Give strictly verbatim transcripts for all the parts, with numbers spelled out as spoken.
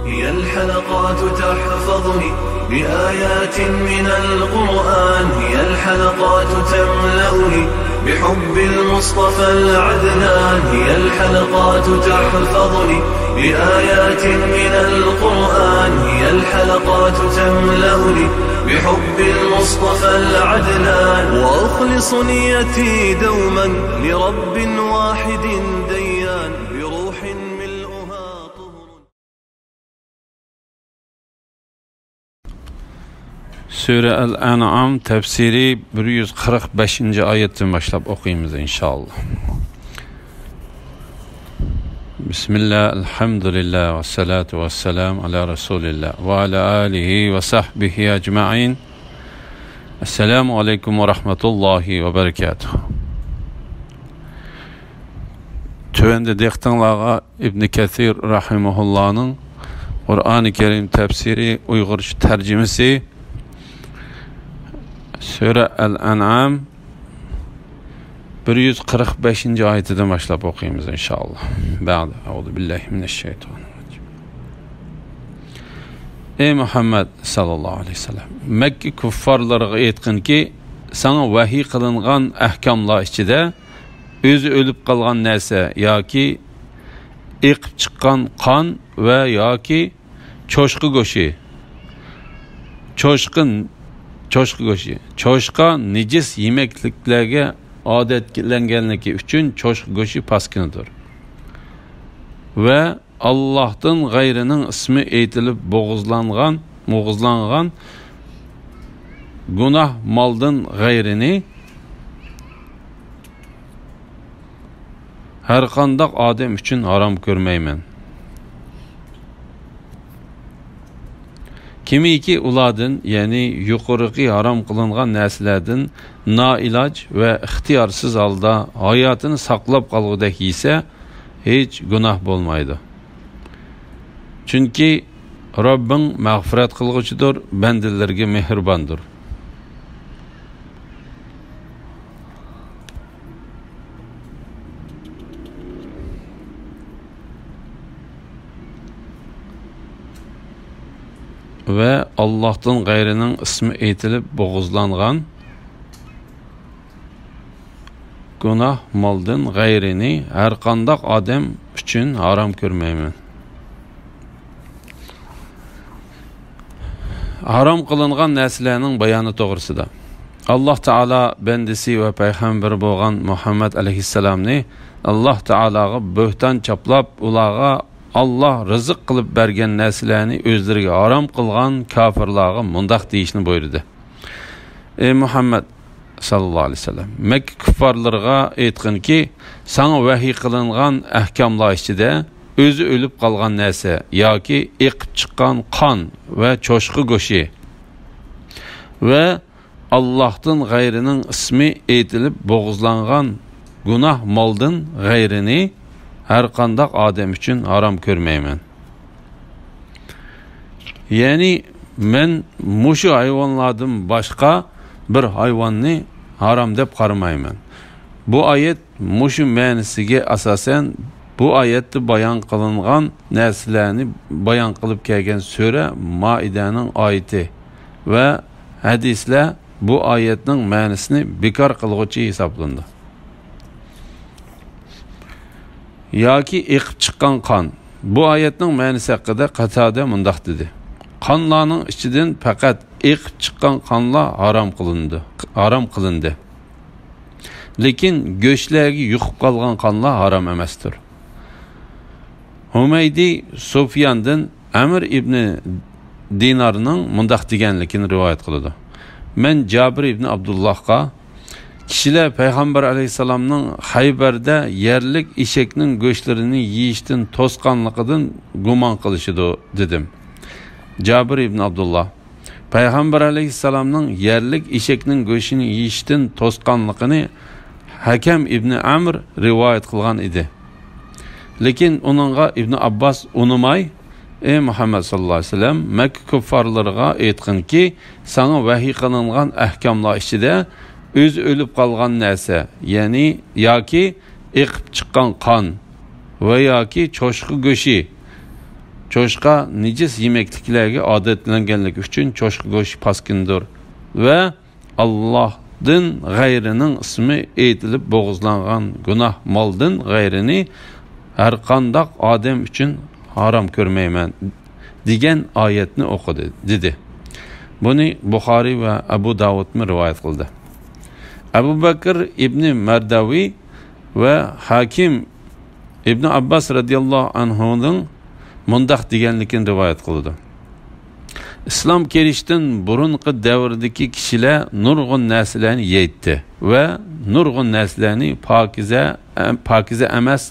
هي الحلقات تحفظني بآيات من القرآن، هي الحلقات تملأني بحب المصطفى العدنان، هي الحلقات تحفظني بآيات من القرآن، هي الحلقات تملأني بحب المصطفى العدنان، وأخلص نيتي دوما لرب واحد ديان، بروح ملؤها طهر. سۈرە ئەل-ئەنئام تەپسىرى بىر يۈز قىرىق بەشىنچى ئايەتتىن باشلاپ ئوقۇيمىز، ئىنشائاللا. بىسمىللا، ئەلھەمدۇلىللا، ۋەسسالاتۇ ۋەسسالامۇ ئالا رەسۇلىللا، ۋە ئالا ئالىھى ۋە سەھبىھى ئەجمەئىن. ئەسسالامۇ ئەلەيكۇم ۋە رەھمەتۇللاھى ۋە بەرىكاتۇھ. تۆۋەندە دىققىتىڭلارغا ئىبنى كەسىر رەھىمەھۇللانىڭ قۇرئانى كەرىم تەپسىرى ئۇيغۇرچە تەرجىمىسى، سۈرە ئەل-ئەنئام بىر يۈز قىرىق بەشىنچى ئايىتىدىن باشلاپ ئوقۇيمىز، ئىنشائاللا. بەئدە، ئەئۇزۇ بىللاھى مىنەششەيتانىررەجىم. ئەي مۇھەممەد ساللاللاھۇ ئەلەيھى ۋەسەللەم، مەككە كۇففارلىرىغا ئېيتقىنكى، ساڭا ۋەھىي قىلىنغان ئەھكاملار ئىچىدە ئۆزى ئۆلۈپ قالغان نەرسە ياكى ئېقىپ چىققان قان ۋە ياكى چوشقا گۆشى، چوشقا، چوشقا گۆشى، چوشقا نىجىس يېمەكلىكلەرگە ئادەتلەنگەنلىكى ئۈچۈن چوشقا گۆشى پاسكىنىدۇر. ۋە ئاللاھتىن غەيرىنىڭ ئىسمى ئېيتىلىپ بوغۇزلانغان، بوغۇزلانغان گۇناھ مالدىن غەيرىنى ھەرقانداق ئادەم ئۈچۈن ھارام كۆرمەيمەن. كىمكى ئۇلاردىن، يەنى يۇقىرىقى ھارام قىلىنغان نەرسىلەردىن نائىلاج ۋە ئىختىيارسىز ھالدا ھاياتىنى ساقلاپ قالغۇدەك يېسە، ھېچ گۇناھ بولمايدۇ. چۈنكى رەببىڭ مەغپىرەت قىلغۇچىدۇر، بەندىلىرىگە مېھرىباندۇر. ۋە ئاللاھتىن غەيرىنىڭ ئىسمى ئېيتىلىپ بوغۇزلانغان گۇناھ مالدىن غەيرىنى ھەرقانداق ئادەم ئۈچۈن ھارام كۆرمەيمەن. ھارام قىلىنغان نەرسىلەرنىڭ بايانى توغرىسىدا. ئاللاھ تائالا بەندىسى ۋە پەيغەمبىرى بولغان مۇھەممەد ئەلەيھىسسالامنى ئاللاھ تائالاغا بۆھتان چاپلاپ، ئۇلارغا ئاللاھ رىزىق قىلىپ بەرگەن نەرسىلەرنى ئۆزلىرىگە ھارام قىلغان كاپىرلارغا مۇنداق دېيىشنى بۇيرۇدى: ئەي مۇھەممەد ساللاللاھۇ ئەلەيھى ۋەسەللەم، مەككە كۇففارلىرىغا ئېيتقىنكى، ساڭا ۋەھىي قىلىنغان ئەھكاملار ئىچىدە ئۆزى ئۆلۈپ قالغان نەرسە ياكى ئېقىپ چىققان قان ۋە چوشقا گۆشى ۋە ئاللاھتىن غەيرىنىڭ ئىسمى ئېيتىلىپ بوغۇزلانغان گۇناھ مالدىن غەيرىنى ھەرقانداق ئادەم ئۈچۈن ھارام كۆرمەيمەن. يەنى مەن مۇشۇ ھايۋانلاردىن باشقا بىر ھايۋاننى ھارام دەپ قارىمايمەن. بۇ ئايەت مۇشۇ مەنىسىگە ئاساسەن، بۇ ئايەتتە بايان قىلىنغان نەرسىلەرنى بايان قىلىپ كەلگەن سۈرە مائىدەنىڭ ئايىتى ۋە ھەدىسلەر بۇ ئايەتنىڭ مەنىسىنى بىكار قىلغۇچى ھېسابلىنىدۇ. ياكى ئېقىپ چىققان قان. بۇ ئايەتنىڭ مەنىسى ھەققىدە قاتادە مۇنداق دېدى: قانلارنىڭ ئىچىدىن پەقەت ئېقىپ چىققان قانلا ھارام قىلىنىدۇ، ھارام قىلىندى. لېكىن گۆشلەرگە يۇقۇپ قالغان قانلار ھارام ئەمەستۇر. ھۇمەيدى سۇفياندىن ئەمر ئىبنى دىنارنىڭ مۇنداق دېگەنلىكىنى رىۋايەت قىلىدۇ: مەن جابىر ئىبنى ئابدۇللاھقا، كىشىلەر پەيغەمبەر ئەلەيھىسسالامنىڭ خەيبەردە يەرلىك ئېشەكنىڭ گۆشلىرىنى يېيىشتىن توسقانلىقىدىن گۇمان قىلىشىدۇ، دېدىم. جابىر ئىبنى ئابدۇللا پەيغەمبەر ئەلەيھىسسالامنىڭ يەرلىك ئېشەكنىڭ گۆشىنى يېيىشتىن توسقانلىقىنى ھەكەم ئىبنى ئەمر رىۋايەت قىلغان ئىدى. لېكىن ئۇنىڭغا ئىبنى ئابباس ئۇنىماي، ئەي مۇھەممەد ساللاللاھۇ ئەلەيھى ۋەسەللەم، مەككە كۇففارلىرىغا ئېيتقىنكى، ساڭا ۋەھىي قىلىنغان ئەھكاملار ئىچىدە ئۆزى ئۆلۈپ قالغان نەرسە، يەنى ياكى ئېقىپ چىققان قان ۋە ياكى چوشقا گۆشى، چوشقا نىجىس يېمەكلىكلەرگە ئادەتلەنگەنلىكى ئۈچۈن چوشقا گۆشى پاسكىنىدۇر ۋە ئاللاھتىن غەيرىنىڭ ئىسمى ئېيتىلىپ بوغۇزلانغان گۇناھ مالدىن غەيرىنى ھەرقانداق ئادەم ئۈچۈن ھارام كۆرمەيمەن، دېگەن ئايەتنى ئوقۇدى، دېدى. بۇنى بۇخارىي ۋە ئەبۇ داۋۇدمۇ رىۋايەت قىلدى. ئەبۇ بەكىر ئىبنى مەرداۋىي ۋە ھاكىم ئىبنى ئابباس رەزىياللاھۇ ئەنھۇنىڭ مۇنداق دېگەنلىكىنى رىۋايەت قىلىدۇ: ئىسلام كىرىشتىن بۇرۇنقى دەۋردىكى كىشىلەر نۇرغۇن نەرسىلەرنى يەيتتى ۋە نۇرغۇن نەرسىلەرنى پاكىزە، پاكىزە ئەمەس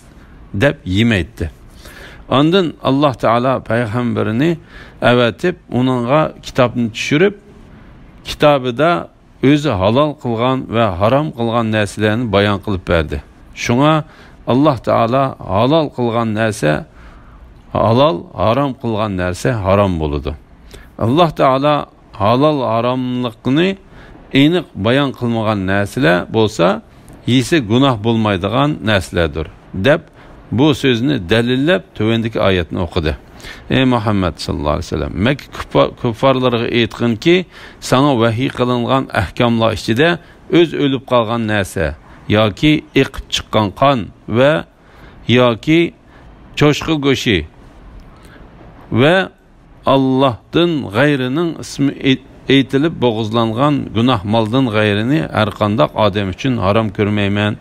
دەپ يېمەيتتى. ئاندىن ئاللاھ تائالا پەيغەمبىرىنى ئەۋەتىپ، ئۇنىڭغا كىتابنى چۈشۈرۈپ، كىتابىدا ئۆزى ھالال قىلغان ۋە ھارام قىلغان نەرسىلەرنى بايان قىلىپ بەردى. شۇڭا ئاللاھ تائالا ھالال قىلغان نەرسە ھالال، ھارام قىلغان نەرسە ھارام بولىدۇ. ئاللاھ تائالا ھالال ھاراملىقنى ئېنىق بايان قىلمىغان نەرسىلەر بولسا يېسە گۇناھ بولمايدىغان نەرسىلەردۇر، دەپ بۇ سۆزنى دەلىللەپ تۆۋەندىكى ئايەتنى ئوقۇدى: ئەي مۇھەممەد ساللاللاھۇ ئەلەيھى ۋەسەللەم، مەككە كۇپپا-، كۇففارلىرىغا ئېيتقىنكى، ساڭا ۋەھىي قىلىنغان ئەھكاملار ئىچىدە ئۆز ئۆلۈپ قالغان نەرسە ياكى ئېقىپ چىققان قان ۋە ياكى چوشقا گۆشى ۋە ئاللاھتىن غەيرىنىڭ ئىسمى ئېيت-، ئېيتىلىپ بوغۇزلانغان گۇناھ مالدىن غەيرىنى ھەرقانداق ئادەم ئۈچۈن ھارام كۆرمەيمەن.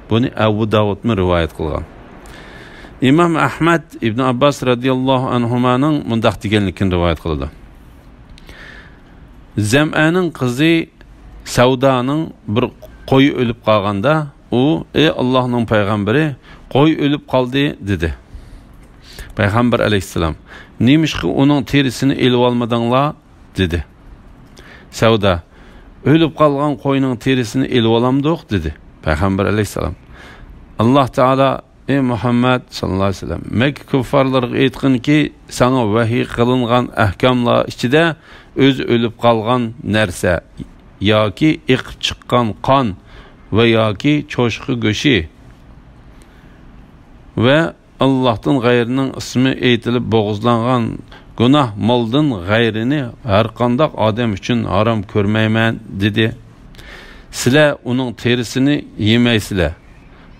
بۇنى ئەبۇ داۋۇدمۇ رىۋايەت قىلغان. ئىمام ئەھمەد ئىبن ئابباس رەزىياللاھۇ ئەنھۇمانىڭ مۇنداق دېگەنلىكىنى رىۋايەت قىلىدۇ: زەمئەنىڭ قىزى سەۋدانىڭ بىر قويى ئۆلۈپ قالغاندا، ئۇ: «ئەي ئاللاھنىڭ پەيغەمبىرى، قوي ئۆلۈپ قالدى» دېدى. پەيغەمبەر ئەلەيھىسسالام: «نېمىشقا ئۇنىڭ تېرىسىنى ئېلىۋالمىدىڭلار؟» دېدى. سەۋدا: «ئۆلۈپ قالغان قوينىڭ تېرىسىنى ئېلىۋالامدۇق؟» دېدى. پەيغەمبەر ئەلەيھىسسالام: «ئاللاھ تائالا، ئەي مۇھەممەد ساللاللاھۇ ئەلەيھى ۋەسەللەم، مەككە كۇففارلىرىغا ئېيتقىنكى، ساڭا ۋەھىي قىلىنغان ئەھكاملار ئىچىدە ئۆزى ئۆلۈپ قالغان نەرسە ياكى ئېقىپ چىققان قان ۋە ياكى چوشقا گۆشى ۋە ئاللاھتىن غەيرىنىڭ ئىسمى ئېيتىلىپ بوغۇزلانغان گۇناھ مالدىن غەيرىنى ھەرقانداق ئادەم ئۈچۈن ھارام كۆرمەيمەن» دېدى. «سىلەر ئۇنىڭ تېرىسىنى يېمەيسىلەر،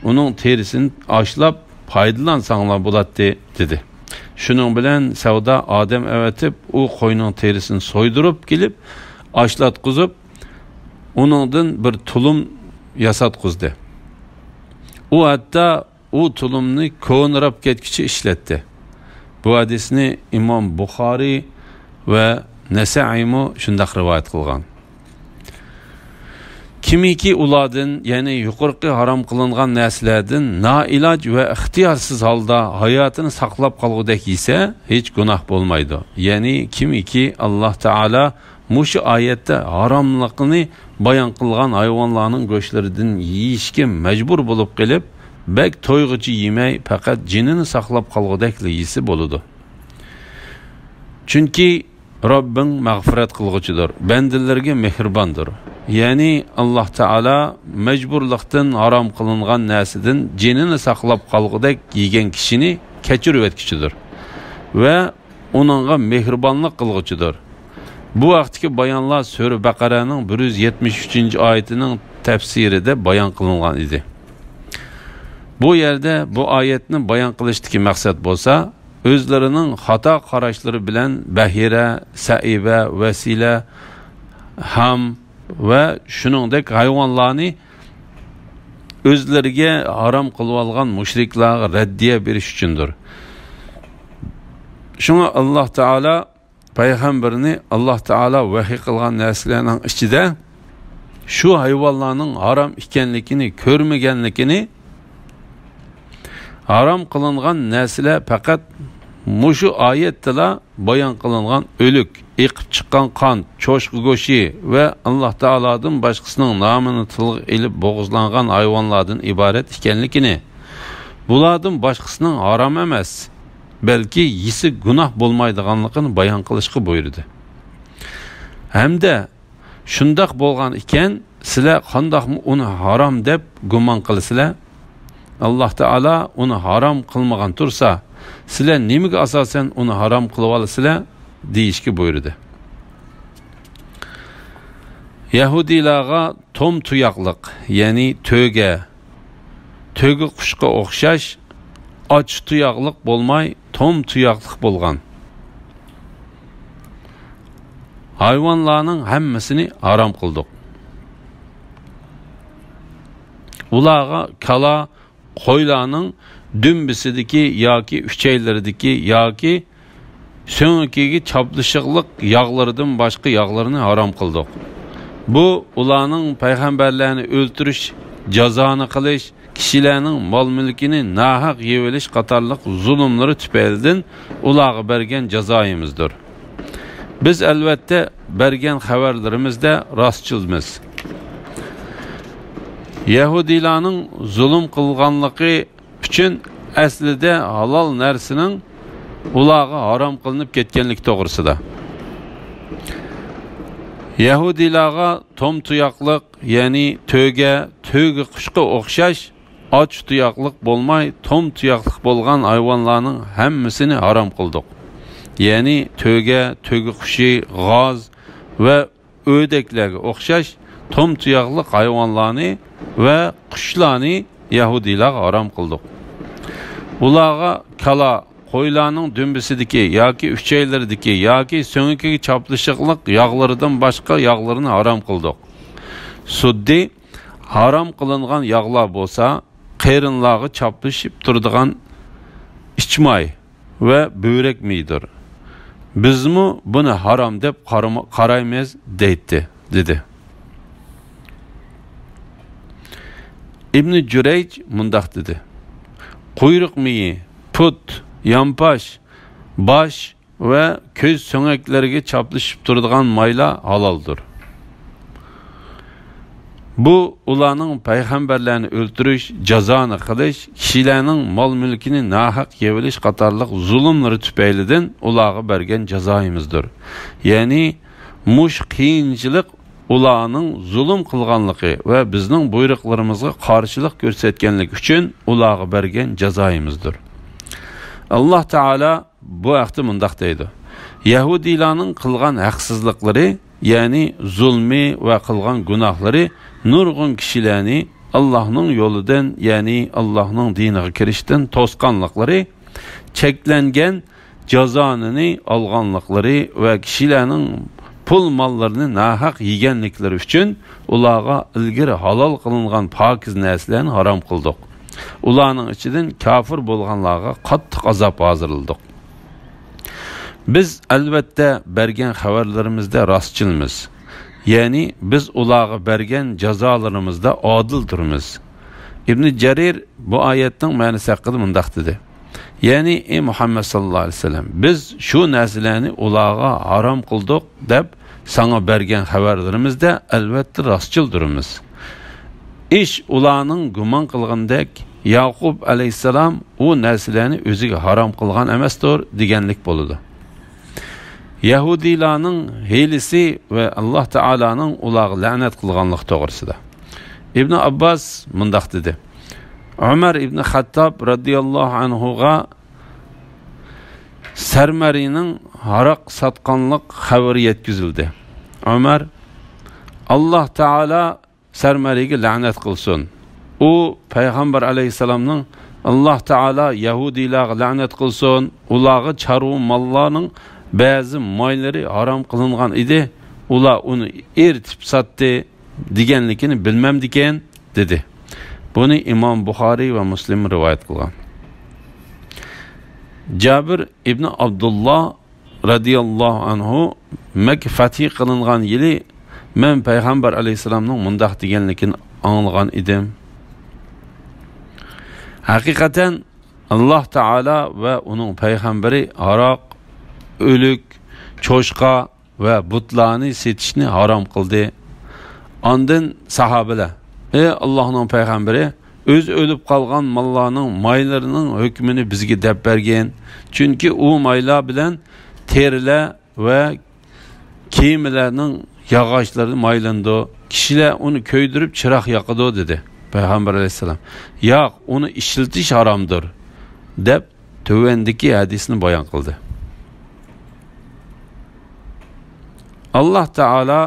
ئۇنىڭ تېرىسىنى ئاشلاپ پايدىلانساڭلار بولاتتى» دېدى. شۇنىڭ بىلەن سەۋدا ئادەم ئەۋەتىپ، ئۇ قوينىڭ تېرىسىنى سويدۇرۇپ كېلىپ، ئاشلاتقۇزۇپ، ئۇنىڭدىن بىر تۇلۇم ياساتقۇزدى. ئۇ ھەتتا ئۇ تۇلۇمنى كونىراپ كەتكۈچە ئىشلەتتى. بۇ ھەدىسنى ئىمام بۇخارىي ۋە نەسەئىيمۇ شۇنداق رىۋايەت قىلغان. كىمكى ئۇلاردىن، يەنى يۇقىرىقى ھارام قىلىنغان نەرسىلەردىن نائىلاج ۋە ئىختىيارسىز ھالدا ھاياتىنى ساقلاپ قالغۇدەك يېسە، ھېچ گۇناھ بولمايدۇ. يەنى كىمكى ئاللاھ تائالا مۇشۇ ئايەتتە ھاراملىقىنى بايان قىلغان ھايۋانلارنىڭ گۆشلىرىدىن يېيىشكە مەجبۇر بولۇپ قېلىپ، بەك تويغۇچە يېمەي، پەقەت جېنىنى ساقلاپ قالغۇدەكلا يېسە بولىدۇ. چۈنكى رەببىڭ مەغپىرەت قىلغۇچىدۇر، بەندىلىرىگە مېھرىباندۇر. يەنى ئاللاھ تائالا مەجبۇرلۇقتىن ھارام قىلىنغان نەرسىدىن جېنىنى ساقلاپ قالغۇدەك يېگەن كىشىنى كەچۈرۈۋەتكۈچىدۇر ۋە ئۇنىڭغا مېھرىبانلىق قىلغۇچىدۇر. بۇ ھەقتىكى بايانلار سۈرە بەقەرەنىڭ بىر يۈز يەتمىش ئۈچىنچى ئايىتىنىڭ تەپسىرىدە بايان قىلىنغان ئىدى. بۇ يەردە بۇ ئايەتنى بايان قىلىشتىكى مەقسەت بولسا، ئۆزلىرىنىڭ خاتا قاراشلىرى بىلەن بەھىرە، سەئىبە، ۋەسىلە، ھام ۋە شۇنىڭدەك ھايۋانلارنى ئۆزلىرىگە ھارام قىلىۋالغان مۇشرىكلارغا رەددىيە بېرىش ئۈچۈندۇر. شۇڭا ئاللاھ تائالا پەيغەمبىرىنى ئاللاھ تائالا ۋەھىي قىلغان نەرسىلەرنىڭ ئىچىدە شۇ ھايۋانلارنىڭ ھارام ئىكەنلىكىنى كۆرمىگەنلىكىنى، ھارام قىلىنغان نەرسىلەر پەقەت مۇشۇ ئايەتتىلا بايان قىلىنغان ئۆلۈك، ئېقىپ چىققان قان، چوشقا گۆشى ۋە ئاللاھ تائالادىن باشقىسىنىڭ نامىنى تىلغا ئېلىپ بوغۇزلانغان ھايۋانلاردىن ئىبارەت ئىكەنلىكىنى، بۇلاردىن باشقىسىنىڭ ھارام ئەمەس، بەلكى يېسە گۇناھ بولمايدىغانلىقىنى بايان قىلىشقا بۇيرۇدى. ھەمدە شۇنداق بولغان ئىكەن، سىلەر قانداقمۇ ئۇنى ھارام دەپ گۇمان قىلىسىلەر؟ ئاللاھ تائالا ئۇنى ھارام قىلمىغان تۇرسا، سىلەر نېمىگە ئاساسەن ئۇنى ھارام قىلىۋالىسىلەر؟ دېيىشكە بۇيرۇدى. يەھۇدىيلارغا توم تۇياقلىق، يەنى تۆگە، تۆگە قۇشقا ئوخشاش ئاچ تۇياقلىق بولماي، توم تۇياقلىق بولغان ھايۋانلارنىڭ ھەممىسىنى ھارام قىلدۇق. ئۇلارغا كالا، قويلارنىڭ دۈمبىسىدىكى ياكى ئۈچەيلىرىدىكى ياكى سۆڭىكىگە چاپلىشىقلىق ياغلىرىدىن باشقا ياغلىرىنى ھارام قىلدۇق. بۇ ئۇلارنىڭ پەيغەمبەرلەرنى ئۆلتۈرۈش، جازانى قىلىش، كىشىلەرنىڭ مال-مۈلكىنى ناھەق يەۋېلىش قاتارلىق زۇلۇملىرى تۈپەيلىدىن ئۇلارغا بەرگەن جازايىمىزدۇر. بىز، ئەلۋەتتە، بەرگەن خەۋەرلىرىمىزدە راستچىلمىز. يەھۇدىيلارنىڭ زۇلۇم قىلغانلىقى ئۈچۈن ئەسلىدە ھالال نەرسىنىڭ ئۇلارغا ھارام قىلىنىپ كەتكەنلىكى توغرىسىدا. يەھۇدىيلارغا توم تۇياقلىق، يەنى تۆگە، تۆگە قۇشقا ئوخشاش ئاچ تۇياقلىق بولماي، توم تۇياقلىق بولغان ھايۋانلارنىڭ ھەممىسىنى ھارام قىلدۇق. يەنى تۆگە، تۆگە قۇشى، غاز ۋە ئۆردەكلەرگە ئوخشاش توم تۇياقلىق ھايۋانلارنى ۋە قۇشلارنى يەھۇدىيلارغا ھارام قىلدۇق. ئۇلارغا كالا، قويلارنىڭ دۈمبىسىدىكى ياكى ئۈچەيلىرىدىكى ياكى سۆڭىكىگە چاپلىشىقلىق ياغلىرىدىن باشقا ياغلىرىنى ھارام قىلدۇق. سۇددى ھارام قىلىنغان ياغلار بولسا، قېرىنلارغا چاپلىشىپ تۇرىدىغان ئىچ ماي ۋە بۆرەك مېيىدۇر. بىزمۇ بۇنى ھارام دەپ قارىما-، قارايمىز، دەيتتى، دېدى. ئىبنى جۈرەيج مۇنداق دېدى: قۇيرۇق مېيى، پۇت، يانپاش، باش ۋە كۆز سۆڭەكلىرىگە چاپلىشىپ تۇرىدىغان مايلار ھالالدۇر. بۇ ئۇلارنىڭ پەيغەمبەرلەرنى ئۆلتۈرۈش، جازانى قىلىش، كىشىلەرنىڭ مال-مۈلكىنى ناھەق يەۋېلىش قاتارلىق زۇلۇملىرى تۈپەيلىدىن ئۇلارغا بەرگەن جازايىمىزدۇر. يەنى مۇشۇ قىيىنچىلىق ئۇلارنىڭ زۇلۇم قىلغانلىقى ۋە بىزنىڭ بۇيرۇقلىرىمىزغا قارشىلىق كۆرسەتكەنلىكى ئۈچۈن ئۇلارغا بەرگەن جازايىمىزدۇر. ئاللاھ تائالا بۇ ھەقتە مۇنداق دەيدۇ: يەھۇدىيلارنىڭ قىلغان ھەقسىزلىقلىرى، يەنى زۇلمى ۋە قىلغان گۇناھلىرى نۇرغۇن كىشىلەرنى ئاللاھنىڭ يولىدىن، يەنى ئاللاھنىڭ دىنىغا كىرىشتىن توسقانلىقلىرى، چەكلەنگەن جازانىنى ئالغانلىقلىرى ۋە كىشىلەرنىڭ پۇل ماللىرىنى ناھەق يېگەنلىكلىرى ئۈچۈن ئۇلارغا ئىلگىرى ھالال قىلىنغان پاكىز نەرسىلەرنى ھارام قىلدۇق. ئۇلارنىڭ ئىچىدىن كاپىر بولغانلارغا قاتتىق ئازاب ھازىرلىدۇق. بىز، ئەلۋەتتە، بەرگەن خەۋەرلىرىمىزدە راستچىلمىز. يەنى بىز ئۇلارغا بەرگەن جازالىرىمىزدا ئادىلدۇرمىز. ئىبنى جەرىر بۇ ئايەتنىڭ مەنىسى ھەققىدە مۇنداق دېدى: يەنى، ئى مۇھەممەد ساللاللاھۇ ئەلەيھى ۋەسەللەم، بىز شۇ نەرسىلەرنى ئۇلارغا ھارام قىلدۇق دەپ ساڭا بەرگەن خەۋەرلىرىمىزدە ئەلۋەتتە راستچىلدۇرمىز. ئىش ئۇلارنىڭ گۇمان قىلغىنىدەك، ياقۇب ئەلەيھىسسالام ئۇ نەرسىلەرنى ئۆزىگە ھارام قىلغان ئەمەستۇر، دېگەنلىك بولىدۇ. يەھۇدىيلارنىڭ ھىيلىسى ۋە ئاللاھ تائالانىڭ ئۇلارغا لەنەت قىلغانلىقى توغرىسىدا. ئىبنى ئابباس مۇنداق دېدى: ئۆمەر ئىبنى خەتتاب رەزىياللاھۇ ئەنھۇغا سەرمەرىنىڭ ھاراق ساتقانلىق خەۋىرى يەتكۈزۈلدى. ئۆمەر: ئاللاھ تائالا سەرمەرىگە لەنەت قىلسۇن. ئۇ پەيغەمبەر ئەلەيھىسسالامنىڭ، ئاللاھ تائالا يەھۇدىيلارغا لەنەت قىلسۇن، ئۇلارغا چارۋا ماللارنىڭ بەزى مايلىرى ھارام قىلىنغان ئىدى، ئۇلار ئۇنى ئېرىتىپ ساتتى، دېگەنلىكىنى بىلمەمدىكىن، دېدى. بۇنى ئىمام بۇخارىي ۋە مۇسلىم رىۋايەت قىلغان. جابىر ئىبنى ئابدۇللا رەزىياللاھۇ ئەنھۇ مەككە فەتھى قىلىنغان يىلى مەن پەيغەمبەر ئەلەيھىسسالامنىڭ مۇنداق دېگەنلىكىنى ئاڭلىغان ئىدىم: ھەقىقەتەن، ئاللاھ تائالا ۋە ئۇنىڭ پەيغەمبىرى ھاراق، ئۆلۈك، چوشقا ۋە بۇتلارنى سېتىشنى ھارام قىلدى. ئاندىن ساھابىلەر: ئەي ئاللاھنىڭ پەيغەمبىرى، ئۆزى ئۆلۈپ قالغان ماللارنىڭ مايلىرىنىڭ ھۆكمىنى بىزگە دەپ بەرگىن، چۈنكى ئۇ مايلار بىلەن تېرىلەر ۋە كىيىملەرنىڭ ياغاچلىرى مايلىنىدۇ، كىشىلەر ئۇنى كۆيدۈرۈپ چىراغ ياقىدۇ، دېدى پەيغەمبەر ئەلەيھىسسالام. ياق، ئۇنى ئىشلىتىش ھارامدۇر، دەپ تۆۋەندىكى ھەدىسنى بايان قىلدى. ئاللاھ تائالا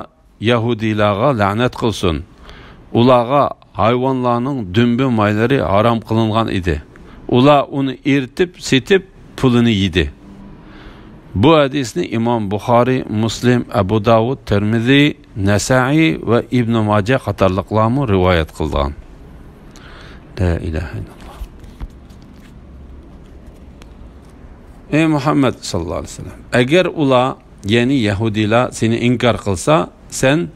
يەھۇدىيلارغا لەنەت قىلسۇن. ئۇلارغا ھايۋانلارنىڭ دۈمبە مايلىرى ھارام قىلىنغان ئىدى. ئۇلار ئۇنى ئېرىتىپ سېتىپ، پۇلىنى يېدى. بۇ ھەدىسنى ئىمام بۇخارىي، مۇسلىم، ئەبۇ داۋۇد، تىرمىزى، نەسائىي ۋە ئىبنى ماجە قاتارلىقلارمۇ رىۋايەت قىلغان. لا ئىلاھە ئىللاللاھ. ئەي مۇھەممەد ساللاللاھۇ ئەلەيھى ۋەسەللەم، ئەگەر ئۇلار، يەنى يەھۇدىيلار سېنى ئىنكار قىلسا، سەن،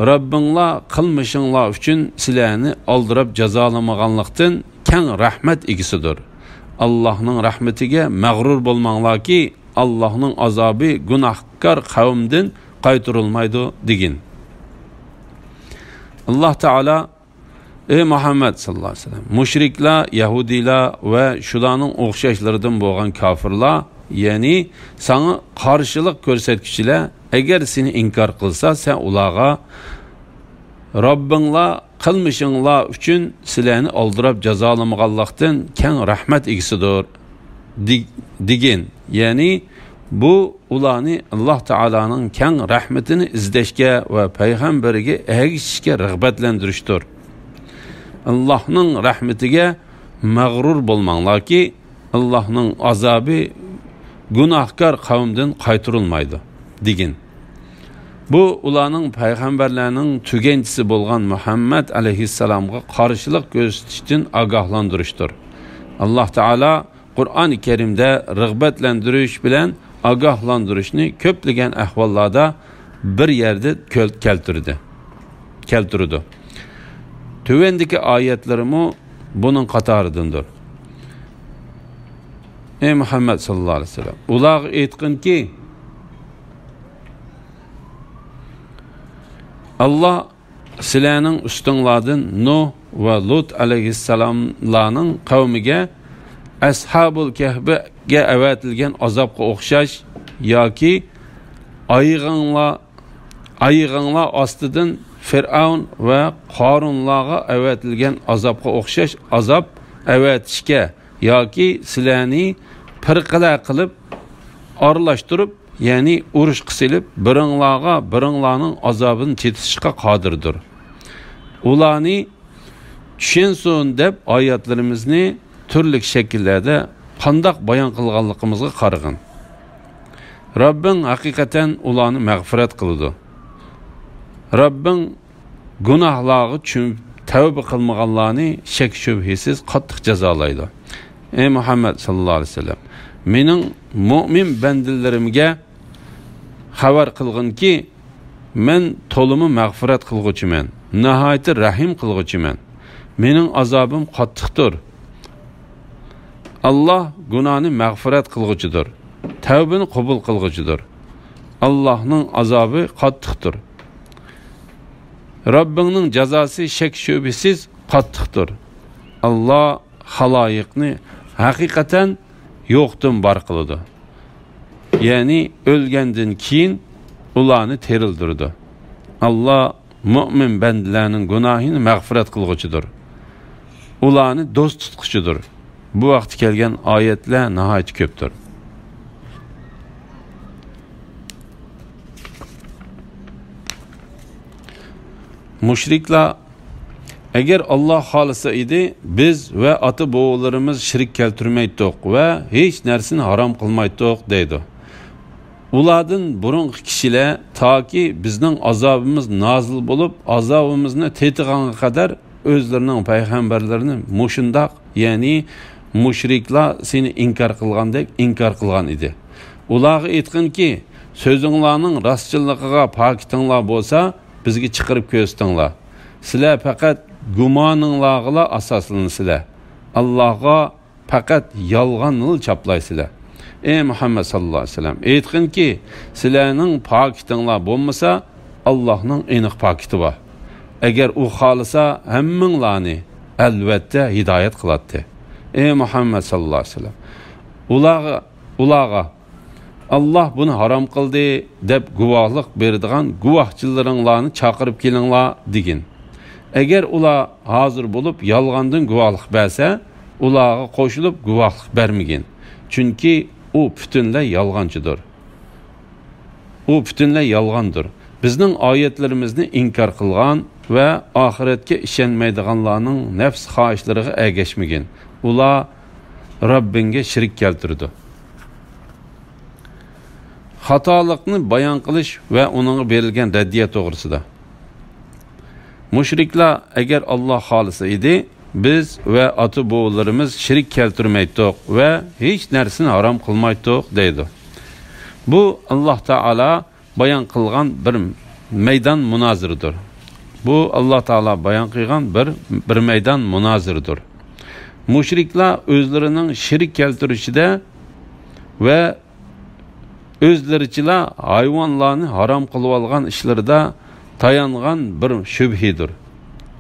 رەببىڭلار قىلمىشىڭلار ئۈچۈن سىلەرنى ئالدىراپ جازالىمىغانلىقتىن، كەڭ رەھمەت ئىگىسىدۇر. ئاللاھنىڭ رەھمىتىگە مەغرۇر بولماڭلاركى، ئاللاھنىڭ ئازابى گۇناھكار قەۋمدىن قايتۇرۇلمايدۇ، دېگىن. ئاللاھ تائالا، ئەي مۇھەممەد ساللاللاھۇ ئەلەيھى ۋەسەللەم، مۇشرىكلار، يەھۇدىيلار ۋە شۇلارنىڭ ئوخشاشلىرىدىن بولغان كاپىرلار، يەنى ساڭا قارشىلىق كۆرسەتكۈچىلەر، ئەگەر سېنى ئىنكار قىلسا، سەن ئۇلارغا، رەببىڭلار قىلمىشىڭلار ئۈچۈن سىلەرنى ئالدىراپ جازالىمىغانلىقتىن، كەڭ رەھمەت ئىگىسىدۇر، دېگىن. يەنى بۇ ئۇلارنى ئاللاھ تائالانىڭ كەڭ رەھمىتىنى ئىزدەشكە ۋە پەيغەمبىرىگە ئەگىشىشكە رىغبەتلەندۈرۈشتۇر. ئاللاھنىڭ رەھمىتىگە مەغرۇر بولماڭلاركى، ئاللاھنىڭ ئازابى گۇناھكار قەۋمدىن قايتۇرۇلمايدۇ، دېگىن. بۇ ئۇلارنىڭ پەيغەمبەرلەرنىڭ تۈگەنچىسى بولغان مۇھەممەد ئەلەيھىسسالامغا قارشىلىق كۆرسىتىشتىن ئاگاھلاندۇرۇشتۇر. ئاللاھ تائالا قۇرئان كەرىمدە رىغبەتلەندۈرۈش بىلەن ئاگاھلاندۇرۇشنى كۆپلىگەن ئەھۋاللاردا بىر يەردە كۆل-، كەلتۈردى، كەلتۈرىدۇ. تۆۋەندىكى ئايەتلىرىمۇ بۇنىڭ قاتارىدىندۇر. ئەي مۇھەممەد ساللاللاھۇ ئەلەيھى ۋەسەللەم، ئۇلارغا ئېيتقىنكى، ئاللاھ سىلەرنىڭ ئۈستۈڭلاردىن نۇھ ۋە لۇت ئەلەيھىسسالاملارنىڭ قەۋمىگە ئەسھابۇل كەھفىگە ئەۋەتىلگەن ئازابقا ئوخشاش ياكى ئايىغىڭلار، ئايىغىڭلار ئاستىدىن فىرئەۋن ۋە قارۇنلارغا ئەۋەتىلگەن ئازابقا ئوخشاش ئازاب ئەۋەتىشكە ياكى سىلەرنى پىرقىلەر قىلىپ ئارىلاشتۇرۇپ، يەنى ئۇرۇشقا سېلىپ، بىرىڭلارغا بىرىڭلارنىڭ ئازابىنى تېتىتىشقا قادىردۇر. ئۇلارنى چۈشەنسۇن دەپ ئايەتلىرىمىزنى تۈرلۈك شەكىللەردە قانداق بايان قىلغانلىقىمىزغا قارىغىن. رەببىڭ ھەقىقەتەن ئۇلارنى مەغپىرەت قىلىدۇ. رەببىڭ گۇناھلارغا چۆمۈپ تەۋبە قىلمىغانلارنى شەك-شۈبھىسىز قاتتىق جازالايدۇ. ئەي مۇھەممەد ساللاللاھۇ ئەلەيھى ۋەسەللەم، مېنىڭ مۆمىن بەندىلىرىمگە خەۋەر قىلغىنكى، مەن تولىمۇ مەغپىرەت قىلغۇچىمەن، ناھايىتى رەھىم قىلغۇچىمەن. مېنىڭ ئازابىم قاتتىقتۇر. ئاللاھ گۇناھنى مەغپىرەت قىلغۇچىدۇر، تەۋبىنى قوبۇل قىلغۇچىدۇر. ئاللاھنىڭ ئازابى قاتتىقتۇر. رەببىڭنىڭ جازاسى شەك-شۈبھىسىز قاتتىقتۇر. ئاللاھ خالايىقنى ھەقىقەتەن يوقتىن بار قىلىدۇ. يەنى ئۆلگەندىن كېيىن ئۇلارنى تىرىلدۈرىدۇ. ئاللاھ مۆمىن بەندىلەرنىڭ گۇناھىنى مەغپىرەت قىلغۇچىدۇر. ئۇلارنى دوست تۇتقۇچىدۇر. بۇ ھەقتە كەلگەن ئايەتلەر ناھايىتى كۆپتۇر. مۇشرىكلار، ئەگەر ئاللاھ خالىسا ئىدى، بىز ۋە ئاتا-بوۋىلىرىمىز شېرىك كەلتۈرمەيتتۇق ۋە ھېچ نەرسىنى ھارام قىلمايتتۇق، دەيدۇ. ئۇلاردىن بۇرۇنقى كىشىلەر تاكى بىزنىڭ ئازابىمىز نازىل بولۇپ، ئازابىمىزنى تېتىغانغا قەدەر ئۆزلىرىنىڭ پەيغەمبەرلىرىنى مۇشۇنداق، يەنى مۇشرىكلار سېنى ئىنكار قىلغاندەك ئىنكار قىلغان ئىدى. ئۇلارغا ئېيتقىنكى، سۆزۈڭلارنىڭ راستچىللىقىغا پاكىتىڭلار بولسا، بىزگە چىقىرىپ كۆرسىتىڭلار. سىلەر پەقەت گۇمانىڭلارغىلا ئاساسلىنىسىلەر. ئاللاھقا پەقەت يالغاننىلا چاپلايسىلەر. ئەي مۇھەممەد ساللاللاھۇ ئەلەيھى ۋەسەللەم، ئېيتقىنكى، سىلەرنىڭ پاكىتىڭلار بولمىسا، ئاللاھنىڭ ئېنىق پاكىتى بار. ئەگەر ئۇ خالىسا، ھەممىڭلارنى ئەلۋەتتە ھىدايەت قىلاتتى. ئەي مۇھەممەد ساللاللاھۇ ئەلەيھى ۋەسەللەم، ئۇلارغا، ئۇلارغا، ئاللاھ بۇنى ھارام قىلدى دەپ گۇۋاھلىق بېرىدىغان گۇۋاھچىلىرىڭلارنى چاقىرىپ كېلىڭلار، دېگىن. ئەگەر ئۇلار ھازىر بولۇپ يالغاندىن گۇۋاھلىق بەرسە، ئۇلارغا قوشۇلۇپ گۇۋاھلىق بەرمىگىن. چۈنكى ئۇ پۈتۈنلەي يالغانچىدۇر. ئۇ پۈتۈنلەي يالغاندۇر. بىزنىڭ ئايەتلىرىمىزنى ئىنكار قىلغان ۋە ئاخىرەتكە ئىشەنمەيدىغانلارنىڭ نەپس خاھىشلىرىغا ئەگەشمىگىن. ئۇلار رەببىڭگە شېرىك كەلتۈرىدۇ. خاتالىقنى بايان قىلىش ۋە ئۇنىڭغا بېرىلگەن رەددىيە توغرىسىدا. مۇشرىكلار، ئەگەر ئاللا خالىسا ئىدى، بىز ۋە ئاتا-بوۋىلىرىمىز شېرىك كەلتۈرمەيتتۇق ۋە ھېچ نەرسىنى ھارام قىلمايتتۇق، دەيدۇ. بۇ، ئاللا تائالا بايان قىلغان بىر مەيدان مۇنازىرىدۇر. بۇ، ئاللا تائالا بايان قىلغان بىر، بىر مەيدان مۇنازىرىدۇر. مۇشرىكلار ئۆزلىرىنىڭ شېرىك كەلتۈرۈشىدە ۋە ئۆزلىرىچىلا ھايۋانلارنى ھارام قىلىۋالغان ئىشلىرىدا تايانغان بىر شۈبھىدۇر.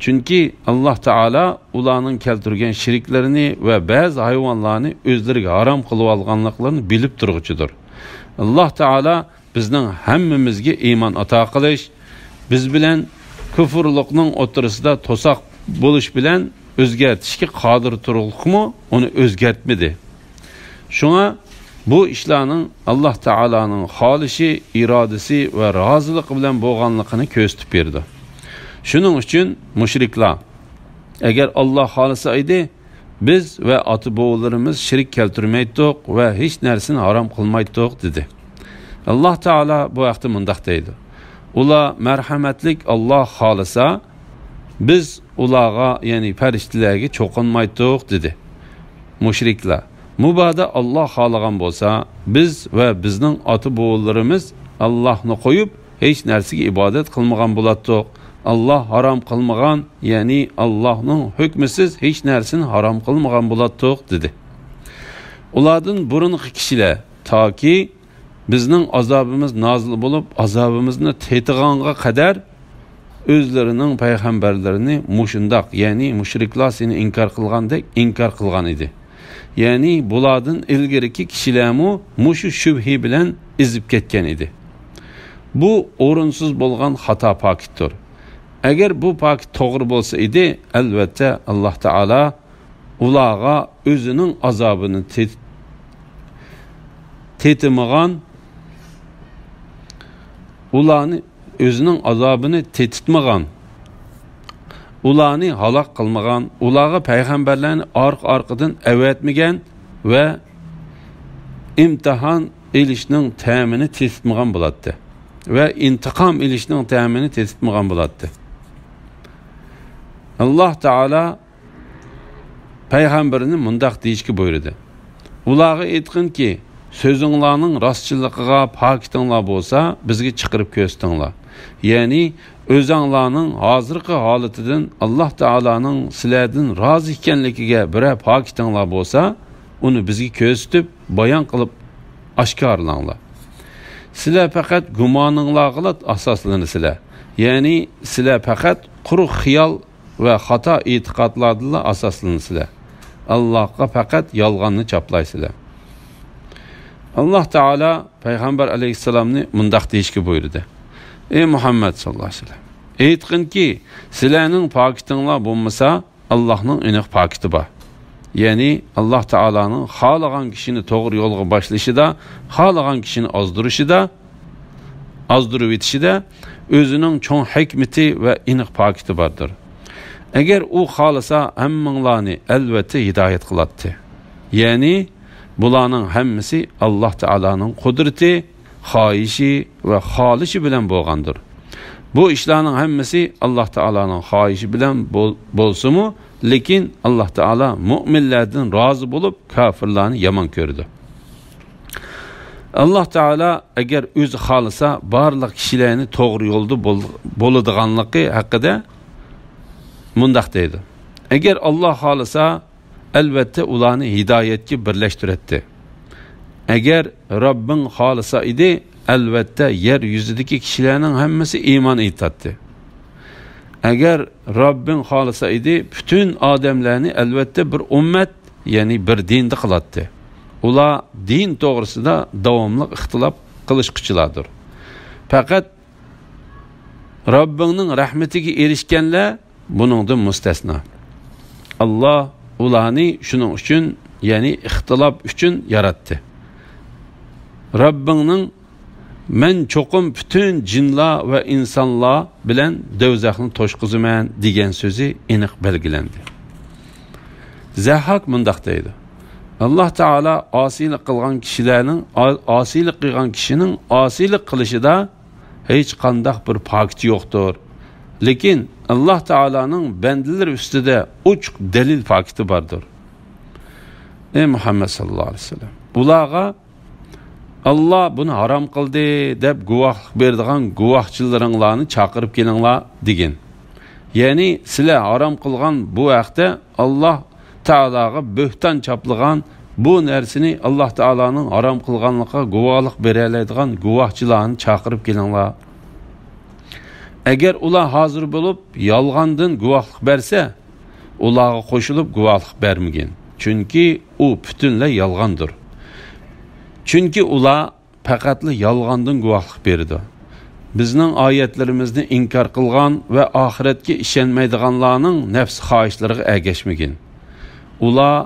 چۈنكى ئاللا تائالا ئۇلارنىڭ كەلتۈرگەن شېرىكلىرىنى ۋە بەزى ھايۋانلارنى ئۆزلىرىگە ھارام قىلىۋالغانلىقلىرىنى بىلىپ تۇرغۇچىدۇر. ئاللا تائالا بىزنىڭ ھەممىمىزگە ئىمان ئاتا قىلىش، بىز بىلەن كۇفۇرلۇقنىڭ ئوتتۇرىسىدا توساق بولۇش بىلەن ئۆزگەرتىشكە قادىر تۇرغۇلۇقمۇ ئۇنى ئۆزگەرتمىدى. شۇڭا بۇ ئىشلارنىڭ ئاللا تائالانىڭ خالىشى، ئىرادىسى ۋە رازىلىقى بىلەن بولغانلىقىنى كۆرسىتىپ بېرىدۇ. شۇنىڭ ئۈچۈن مۇشرىكلار، ئەگەر ئاللا خالىسا ئىدى، بىز ۋە ئاتا-بوۋىلىرىمىز شېرىك كەلتۈرمەيتتۇق ۋە ھېچ نەرسىنى ھارام قىلمايتتۇق، دېدى. ئاللا تائالا بۇ ھەقتە مۇنداق دەيدۇ: ئۇلار مەرھەمەتلىك ئاللا خالىسا، بىز ئۇلارغا، يەنى پەرىشتىلەرگە چوقۇنمايتتۇق، دېدى. مۇشرىكلار، مۇبادا ئاللا خالىغان بولسا، بىز ۋە بىزنىڭ ئاتا-بوۋىلىرىمىز ئاللاھنى قويۇپ، ھېچ نەرسىگە ئىبادەت قىلمىغان بولاتتۇق. ئاللا ھارام قىلمىغان، يەنى ئاللاھنىڭ ھۆكمىسىز ھېچ نەرسىنى ھارام قىلمىغان بولاتتۇق، دېدى. ئۇلاردىن بۇرۇنقى كىشىلەر، تاكى بىزنىڭ ئازابىمىز نازىل بولۇپ، ئازابىمىزنى تېتىغانغا قەدەر ئۆزلىرىنىڭ پەيغەمبەرلىرىنى مۇشۇنداق، يەنى مۇشرىكلار سېنى ئىنكار قىلغاندەك ئىنكار قىلغان ئىدى. يەنى بۇلاردىن ئىلگىرىكى كىشىلەرمۇ مۇشۇ شۈبھە بىلەن ئېزىپ كەتكەن ئىدى. بۇ ئورۇنسىز بولغان خاتا پاكىتتۇر. ئەگەر بۇ پاكىت توغرا بولسا ئىدى، ئەلۋەتتە، ئاللا تائالا ئۇلارغا ئۆزىنىڭ ئازابىنى تېت-، تېتىمىغان، ئۇلارنى ئۆزىنىڭ ئازابىنى تېتىتمىغان، ئۇلارنى ھالاك قىلمىغان، ئۇلارغا پەيغەمبەرلەرنى ئارقا-ئارقىدىن ئەۋەتمىگەن ۋە ئىمتىھان ئېلىشنىڭ تەمىنى تېتىتمىغان بولاتتى ۋە ئىنتىقام ئېلىشنىڭ تەمىنى تېتىتمىغان بولاتتى. ئاللا تائالا پەيغەمبىرىنى مۇنداق دېيىشكە بۇيرۇدى: ئۇلارغا ئېيتقىنكى، سۆزۈڭلارنىڭ راستچىللىقىغا پاكىتىڭلار بولسا، بىزگە چىقىرىپ كۆرسىتىڭلار. يەنى ئۆزەڭلارنىڭ ھازىرقى ھالىتىدىن ئاللا تائالانىڭ سىلەردىن رازى ئىكەنلىكىگە بىرەر پاكىتىڭلار بولسا، ئۇنى بىزگە كۆرسىتىپ، بايان قىلىپ ئاشكارىلاڭلار. سىلەر پەقەت گۇمانىڭلارغىلا ئاساسلىنىسىلەر. يەنى سىلەر پەقەت قۇرۇق خىيال ۋە خاتا ئېتىقادلاردىنلا ئاساسلىنىسىلەر. ئاللاھقا پەقەت يالغاننى چاپلايسىلەر. ئاللاھ تائالا پەيغەمبەر ئەلەيھىسسالامنى مۇنداق دېيىشكە بۇيرۇدى: ئەي مۇھەممەد ساللاللاھۇ ئەلەيھى ۋەسەللەم، ئېيتقىنكى، سىلەرنىڭ پاكىتىڭلار بولمىسا، ئاللاھنىڭ ئېنىق پاكىتى بار. يەنى ئاللاھ تائالانىڭ خالىغان كىشىنى توغرا يولغا باشلىشىدا، خالىغان كىشىنى ئازدۇرۇشىدا، ئازدۇرۇۋېتىشىدە ئۆزىنىڭ چوڭ ھېكمىتى ۋە ئېنىق پاكىتى باردۇر. ئەگەر ئۇ خالىسا، ھەممىڭلارنى ئەلۋەتتە ھىدايەت قىلاتتى. يەنى بۇلارنىڭ ھەممىسى ئاللاھ تائالانىڭ قۇدرىتى، خاھىشى ۋە خالىشى بىلەن بولغاندۇر. بۇ ئىشلارنىڭ ھەممىسى ئاللاھ تائالانىڭ خاھىشى بىلەن بول-، بولسىمۇ، لېكىن ئاللاھ تائالا مۆمىنلەردىن رازى بولۇپ، كاپىرلارنى يامان كۆرىدۇ. ئاللاھ تائالا ئەگەر ئۆزى خالىسا، بارلىق كىشىلەرنى توغرا يولدا بول-، بولىدىغانلىقى ھەققىدە مۇنداق دەيدۇ: ئەگەر ئاللاھ خالىسا، ئەلۋەتتە ئۇلارنى ھىدايەتكە بىرلەشتۈرەتتى. ئەگەر رەببىڭ خالىسا ئىدى، ئەلۋەتتە يەر يۈزىدىكى كىشىلەرنىڭ ھەممىسى ئىمان ئېيتاتتى. ئەگەر رەببىڭ خالىسا ئىدى، پۈتۈن ئادەملەرنى ئەلۋەتتە بىر ئۈممەت، يەنى بىر دىندا قىلاتتى. ئۇلار دىن توغرىسىدا داۋاملىق ئىختىلاپ قىلىشقۇچىلاردۇر. پەقەت رەببىڭنىڭ رەھمىتىگە ئېرىشكەنلەر بۇنىڭدىن مۇستەسنا. ئاللاھ ئۇلارنى شۇنىڭ ئۈچۈن، يەنى ئىختىلاپ ئۈچۈن ياراتتى. رەببىڭنىڭ، «مەن چوقۇم پۈتۈن جىنلار ۋە ئىنسانلار بىلەن دوزاخنى توشقۇزىمەن» دېگەن سۆزى ئېنىق بەلگىلەندى. زەھھاك مۇنداق دەيدۇ: «ئاللاھ تائالا ئاسىيلىق قىلغان كىشىلەرنىڭ، ئا-، ئاسىيلىق قىلغان كىشىنىڭ ئاسىيلىق قىلىشىدا ھېچقانداق بىر پاكىتى يوقتۇر. لېكىن ئاللاھ تائالانىڭ بەندىلىرى ئۈستىدە ئوچۇق دەلىل پاكىتى باردۇر.» ئەي مۇھەممەد ساللاللاھۇ ئەلەيھى ۋەسەللەم، ئۇلارغا «ئاللاھ بۇنى ھارام قىلدى» دەپ گۇۋاھلىق بېرىدىغان گۇۋاھچىلىرىڭلارنى چاقىرىپ كېلىڭلار دېگىن. يەنى سىلەر ھارام قىلغان بۇ ھەقتە ئاللاھ تائالاغا بۆھتان چاپلىغان، بۇ نەرسىنى ئاللاھ تائالانىڭ ھارام قىلغانلىقىغا گۇۋاھلىق بېرەلەيدىغان گۇۋاھچىلارنى چاقىرىپ كېلىڭلار. ئەگەر ئۇلار ھازىر بولۇپ يالغاندىن گۇۋاھلىق بەرسە، ئۇلارغا قوشۇلۇپ گۇۋاھلىق بەرمىگىن. چۈنكى ئۇ پۈتۈنلەي يالغاندۇر. چۈنكى ئۇلار پەقەتلا يالغاندىن گۇۋاھلىق بېرىدۇ. بىزنىڭ ئايەتلىرىمىزنى ئىنكار قىلغان ۋە ئاخىرەتكە ئىشەنمەيدىغانلارنىڭ نەپس خاھىشلىرىغا ئەگەشمىگىن. ئۇلار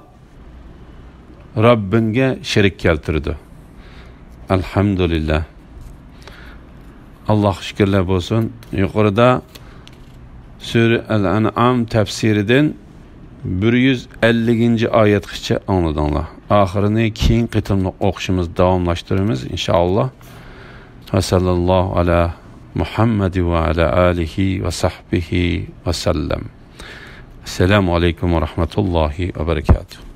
رەببىڭگە شېرىك كەلتۈرىدۇ. ئەلھەمدۇلىللاھ. ئاللاھقا شۈكۈرلەر بولسۇن. يۇقىرىدا سۈرە ئەل-ئەنئام تەپسىرىدىن بىر يۈز ئەللىكىنچى ئايەتكىچە ئاڭلىدىڭلار. ئاخىرىنى كېيىنكى قېتىملىق ئوقۇشىمىزدا داۋاملاشتۇرىمىز، ئىنشائاللاھ. ۋە سەللەللاھۇ ئەلا مۇھەممەد ۋە ئەلا ئالىھى ۋە سەھبىھى ۋە سەللەم. ئەسسالامۇ ئەلەيكۇم ۋە رەھمەتۇللاھى ۋە بەرەكاتۇھ.